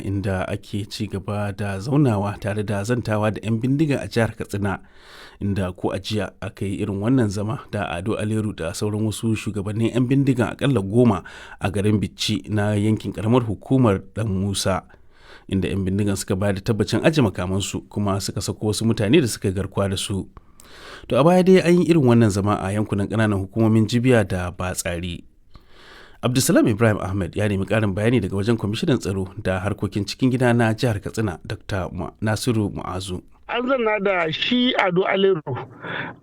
inda ake ci gaba da zaunawa tare da zantawa da 'yan bindiga a jihar Katsina, inda ko a jiya aka yi irin wannan zama da Ado Aleru da sauran wasu shugabannin 'yan bindigan akalla 10 a garin Bichi na yankin karamar hukumar Dan Musa, inda 'yan bindigan suka bayar da tabbacin aje makamansu kuma suka sako wasu mutane da suka garkuwa da su. To a baya dai an yi irin wannan zama a yankunan ƙananan hukumomin Jibiya da Batsari. Abdulsalam Ibrahim Ahmed ya nemi ƙarin bayani daga wajen kwamishinan tsaro da harkokin cikin gida na jihar Katsina, Dr. Nasiru Mu'azu. An zanna da shi Ado Aleru,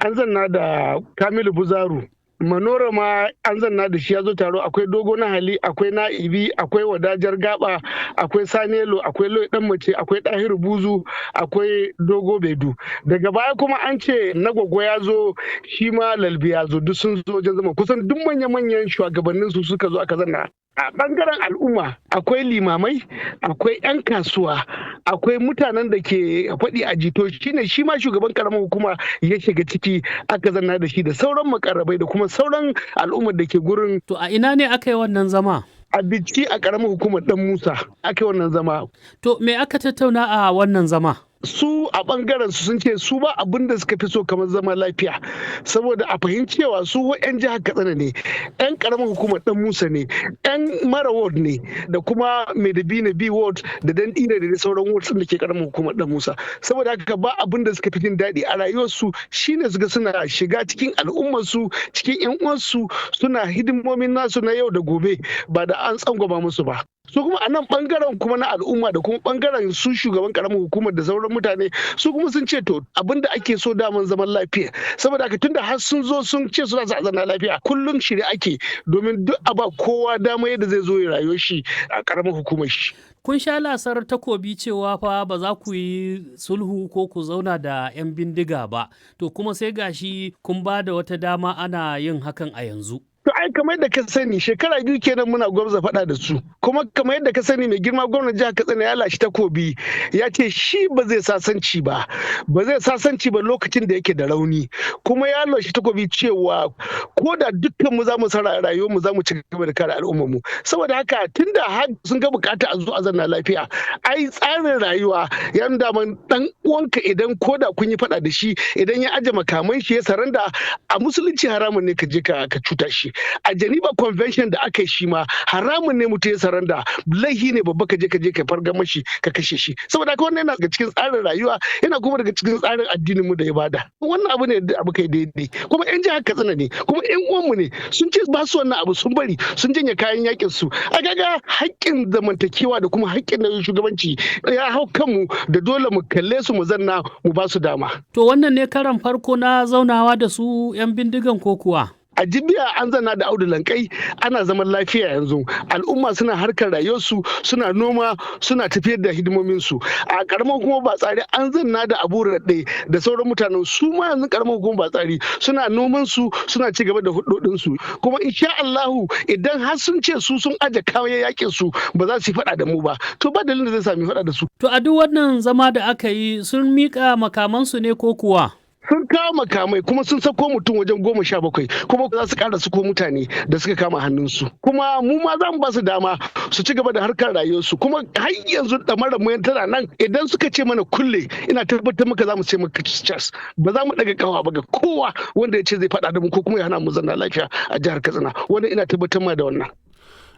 an zanna da Kamilu Buzaru, Manora ma an zanna da shi ya zo taro. Akwai Dogo na Hali, akwai Na'ibi, akwai Wadajar Gaba, akwai Sanelo, akwai Loi Dan Mace, akwai Dahiru Buzu, akwai Dogo Bedu. Daga baya kuma an ce na Gwaggo ya zo, shi ma Lalbi ya zo, duk sun zo wajen zama. Kusan duk manya-manyan shugabannin su suka zo aka zanna. A bangaren al'umma akwai limamai, akwai 'yan kasuwa, akwai mutanen da ke faɗi a jito. Shine shi ma shugaban karamar hukuma ya shiga ciki aka zanna da shi da sauran makarabai da kuma sauran al'ummar da ke gurin. To a ina ne aka yi wannan zama? A Bici, a karamar hukumar Dan Musa aka yi wannan zama. To me aka tattauna a wannan zama? Su a bangaren su sun ce su ba abin da suka fi so kamar zama lafiya, saboda a fahimcewa su 'yan jihar Katsina ne, 'yan karamar hukumar Dan Musa ne, 'yan Mara Ward ne da kuma Maidabina B Ward da Dan Dina da sauran wards da ke karamar hukumar Dan Musa. Saboda haka ba abin da suka fi jin daɗi a rayuwarsu shine su ga suna shiga cikin al'ummarsu, cikin 'yan uwansu, suna hidimomin nasu na yau da gobe ba da an tsangwama musu ba. Su kuma a nan bangaren kuma na al'umma da kuma bangaren su shugaban karamar hukumar da sauran mutane, su kuma sun ce to abin da ake so daman zaman lafiya. Saboda haka tunda har sun zo sun ce suna sa zanna lafiya, kullum shirye ake domin duk a ba kowa dama yadda zai zo ya rayuwar shi a karamar hukumar shi. Kun sha lasar takobi cewa fa ba za ku yi sulhu ko ku zauna da 'yan bindiga ba, to kuma sai gashi kun ba da wata dama ana yin hakan a yanzu. To ai kamar yadda ka sani, shekara 2 kenan muna gwamza faɗa da su. Kuma kamar yadda ka sani, mai girma gwamnan jihar Katsina ya lashe takobi, ya ce shi ba zai sasanci ba. Ba zai sasanci ba lokacin da yake da rauni. Kuma ya lashe takobi cewa ko da dukkan mu za mu sa rayuwar mu, za mu ci gaba da kare al'ummar mu. Saboda haka tunda har sun ga bukata a zo a zanna lafiya, ai tsarin rayuwa ya nuna man dan uwanka idan ko da kun yi faɗa da shi, idan ya aje makaman shi ya saranda, a musulunci haramun ne ka je ka cuta shi. A Geneva Convention da aka yi, shi ma haramun ne mutum ya saranda, laihi ne babba ka je ka farga mashi ka kashe shi. Saboda haka wannan yana daga cikin tsarin rayuwa, yana kuma daga cikin tsarin addinin mu da ya bada. Wannan abu ne da abu kai daidai. Kuma yan jihar Katsina ne, kuma yan uwanmu ne. Sun ce ba su wannan abu, sun bari, sun janye kayan yakin su. A kaga haƙƙin zamantakewa da kuma haƙƙin na shugabanci ya hau kanmu da dole mu kalle su, mu zanna, mu ba su dama. To wannan ne karan farko na zaunawa da su 'yan bindigan ko kuwa? A Jibiya an zana da Audu Lankai, ana zaman lafiya. Yanzu al'umma suna harkar rayuwarsu, suna noma, suna tafiyar da hidimominsu. A karamar kuma ba tsari an zanna da Abu Raɗe da sauran mutanen su ma. Yanzu karamar hukumar ba tsari suna noman su, suna ci gaba da hudodin su. Kuma insha Allahu idan har sun ce su sun aje kayan yakin su, ba za su yi faɗa da mu ba, to ba dalilin da zai sami faɗa da su. To a duk wannan zama da aka yi, sun miƙa makamansu ne ko kuwa? Sun kawo makamai, kuma sun sako mutum wajen 17, kuma za su kara sako mutane da suka kama hannunsu. Kuma mu ma za mu ba su dama su ci gaba da harkar rayuwarsu. Kuma har yanzu ɗamarar mu tana nan. Idan suka ce mana kulle, ina tabbatar maka za mu ce maka cas, ba za mu daga kawa ba ga kowa wanda ya ce zai faɗa da mu ko kuma ya hana mu zanna lafiya a jihar Katsina. Wannan ina tabbatar ma da wannan.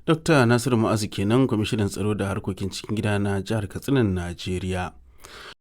Dr. Nasiru Mu'azu kenan, kwamishinan tsaro da harkokin cikin gida na jihar Katsina, Najeriya.